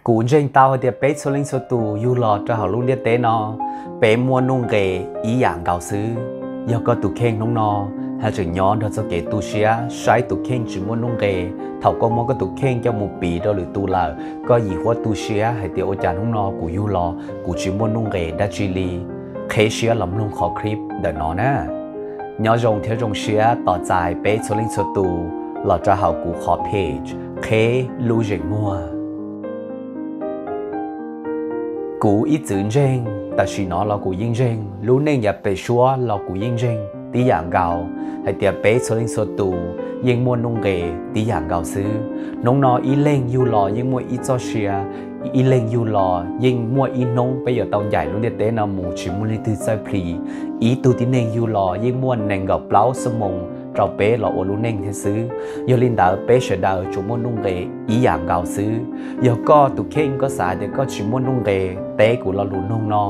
Kuv ntseeg tau hais tias peb txhua leej txhua tus yug los rau hauv lub ntiaj teb no, peb muaj nuj nqes ib yam nkaus xwb. Yog koj tus kheej hnub no ho tseem nyob nrog txoj kev tu siab saib tus kheej tsis muaj nuj nqes, thaum koj muab koj tus kheej coj mus piv rau lwm tus lawm, koj yim huab tu siab hais tias ua cas hnub no kuv yug los kuv tsis muaj nuj nqes dab tsi li, qheb siab los mloog qhov clip ntawm no na. Nyob zoo thiab zoo siab tos txais peb txhua leej txhua tus los rau hauv kuv qhov page Qheb Lub Zeem Muag. Kuv ib txwm ntseeg, tam sim no los kuv yeej ntseeg, lub neej yav pem suab los kuv yeej ntseeg tib yam nkaus hais tias peb txhua leej txhua tus yeej muaj nuj nqes tib yam nkaus xwb. Hnub no ib leeg yug los yeej muaj ib txoj sia, ib leeg yug los yeej muaj ib hnub peb yuav tau ncaim lub ntiaj teb no mus tsis muaj leej twg txawj plhis. Ib tug tib neeg yug los yeej muaj nees nkaum plaub xuab moos rau peb los ua lub neej thiab xwb. Yog li ntawd peb sawv daws tsuas muaj nuj nqes ib yam nkaus xwb. Yog koj tus kheej koj xav hais tias koj tsis muaj nuj nqes, teb kuv lo lus noog no.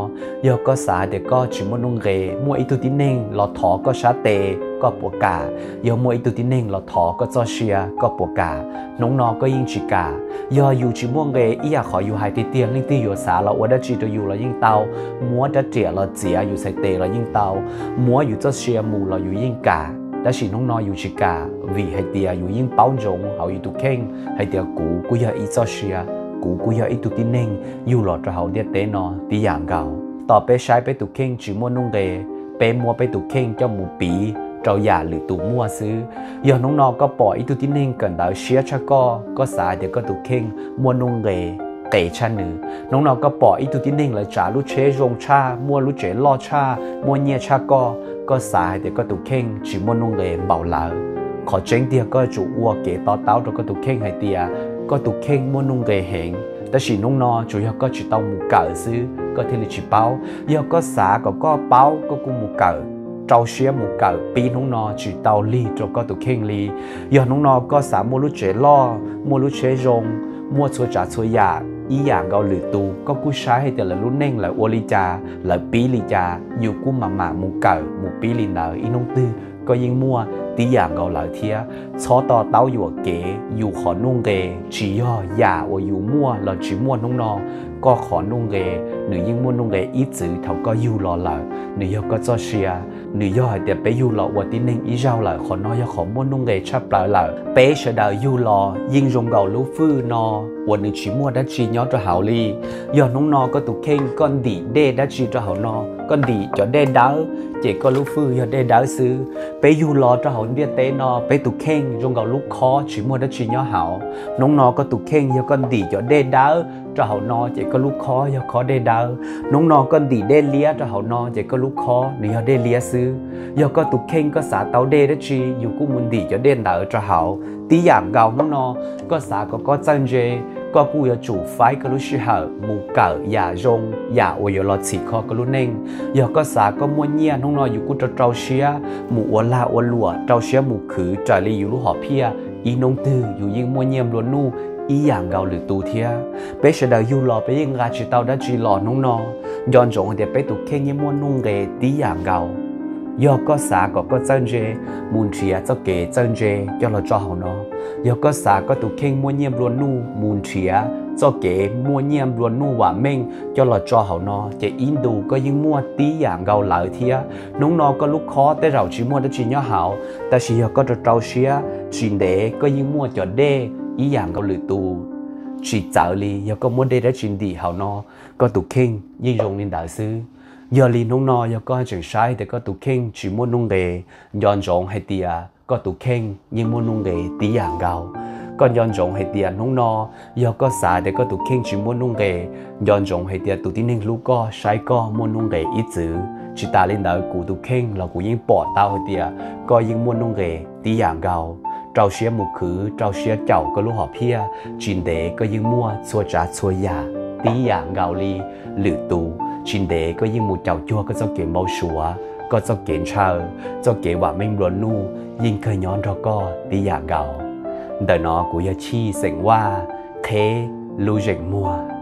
Yog koj xav hais tias koj tsis muaj nuj nqes, muaj ib tug tib neeg los thov koj sab tes, koj puas kam? Yog muaj ib tug tib neeg los thov koj txoj sia, koj puas kam? Hnub no koj yeej tsis kam. Yog yus tsis muaj nqes, ib yam qhov yus hais tiag tiag, leej twg yuav xav los ua dab tsi rau yus los yeej tau, muab rab riam los txiav yus txhais tes los yeej tau, muab yus txoj sia mus los yus yeej kam. Tab sis hnub no yus tsis kam, vim hais tias yus yeej paub ntsoov hauv yus tus kheej hais tias kuv kuj yog ib txoj sia, kuv kuj yog ib tug tib neeg yug los rau hauv ntiaj teb no tib yam nkaus. Tos peb saib peb tus kheej tsis muaj nuj nqes, peb muab peb tus kheej coj mus piv rau yam lwm tus muaj xwb. Yog hnub no koj pom ib tug tib neeg kawm ntawv siab tshaj koj, koj xav hais tias koj tus kheej muaj nuj nqes qes tshaj nws. Hnub no koj pom ib tug tib neeg lawv tsav lub tsheb zoo tshaj, muaj lub tsev loj tshaj, muaj nyiaj tshaj koj, koj xav hais tias koj tus kheej tsis muaj nuj nqes npaum lawv. Qhov tseeb tiag koj tsum ua kev to taub rau koj tus kheej hais tias koj tus kheej muaj nuj nqes heev, tab sis hnub no tsuas yog koj tsis tau mus kawm xwb koj thiaj li tsis paub. Yog koj xav kom koj paub koj kuj mus kawm, rau siab mus kawm pib hnub no tsis tau lig rau koj tus kheej li. Yog hnub no koj xav muaj lub tsev loj, muaj lub tsheb zoo, muaj txhua tsav txhua yam ib yam nkaus lwm tus, koj kuj saib hais tias lawv lub neej lawv ua li cas, lawv pib li cas, yus kuj mam mam mus kawm mus pib li ntawd, ib hnub twg koj yeej muaj tib yam nkaus lawv thiab. Txhob to taub yuam kev yus qhov nuj nqes, tsis yog yam uas yus muaj los tsis muaj hnub no, koj qhov nuj nqes nws yeej muaj nuj nqes ib txwm thaum koj yug los lawm. Nws yog koj txoj sia, nws yog hais tias peb yug los ua tib neeg ib zaug lawm, qhov no yog qhov muaj nuj nqes tshaj plaws lawm. Peb sawv daws yug los yeej zoo nkaus lub fwj no uas nws tsis muaj dab tsi nyob rau hauv li. Yog hnub no koj tus kheej koj ntim dej dab tsi rau hauv no, koj ntim cov dej dawb, ces koj lub fwj yog dej dawb xwb. Peb yug los rau hauv ntiaj teb no, peb tus kheej zoo nkaus lub khob tsis muaj dab tsi nyob hauv. Hnub no koj tus kheej yog koj ntim cov dej dawb rau hauv no, ces koj lub khob yog khob dej dawb. Hnub no koj ntim dej liab rau hauv no, ces koj lub khob nws yog dej liab xwb. Yog koj tus kheej koj xav tau dej dab tsi, yus kuj mus ntim cov dej ntawd rau hauv. Tib yam nkaus hnub no, koj xav kom koj txawj ntse, koj kuj yuav tsum faib koj lub sij hawm mus kawm yam zoo, yam uas yuav los txhim kho koj lub neej. Yog koj xav koj muaj nyiaj, hnub no yus kuj rau rau siab mus ua lag ua luam, rau siab mus khwv raws li yus lub hom phiaj, ib hnub twg yus yeej muaj nyiaj nplua nuj ib yam nkaus lwm tus thiab. Peb sawv daws yug los peb yeej nqa tsis tau dab tsi los hnub no. Nco ntsoov hais tias peb tus kheej yeej muaj nuj nqes tib yam nkaus. Yog koj xav kom koj txawj ntse, mus nrhiav txoj kev txawj ntse coj los tso hauv no. Yog koj xav koj tus kheej muaj nyiaj nplua nuj, mus nrhiav txoj kev muaj nyiaj nplua nuj vam meej coj los tso hauv no, ces ib ntus koj yeej muaj tib yam nkaus lawv thiab. Hnub no koj lub khob tej zaum tsis muaj dab tsi nyob hauv, tab sis yog koj rau rau siab, tsis ntev koj yeej muaj cov dej ib yam nkaus lwm tus. Tsis txawv li, yog koj muab dej dab tsi ntim hauv no, koj tus kheej yeej zoo li ntawd xwb. Yog li hnub no yog koj tseem saib tias koj tus kheej tsis muaj nuj nqes, nco ntsoov hais tias koj tus kheej yeej muaj nuj nqes tib yam nkaus. Koj nco ntsoov hais tias hnub no yog koj xav tias koj tus kheej tsis muaj nuj nqes, nco ntsoov hais tias tus tib neeg hlub koj saib koj muaj nuj nqes ib txwm. Tsis tas li ntawd kuv tus kheej los kuv yeej pom tau hais tias koj yeej muaj nuj nqes tib yam nkaus. Rau siab mus khwv, rau siab caum koj lub hom phiaj, tsis ntev koj yeej muaj txhua tsav txhua yam tib yam nkaus li lwm tus. Tsis ntev koj yeej mus caum cuag koj txoj kev npau suav, koj txoj kev ntshaw, txoj kev vam meej nplua nuj yeej kawg nyob nrog koj tib yam nkaus. Ntawm no kuv yog Chij xeem Vaj, Qheb Lub Zeem Muag.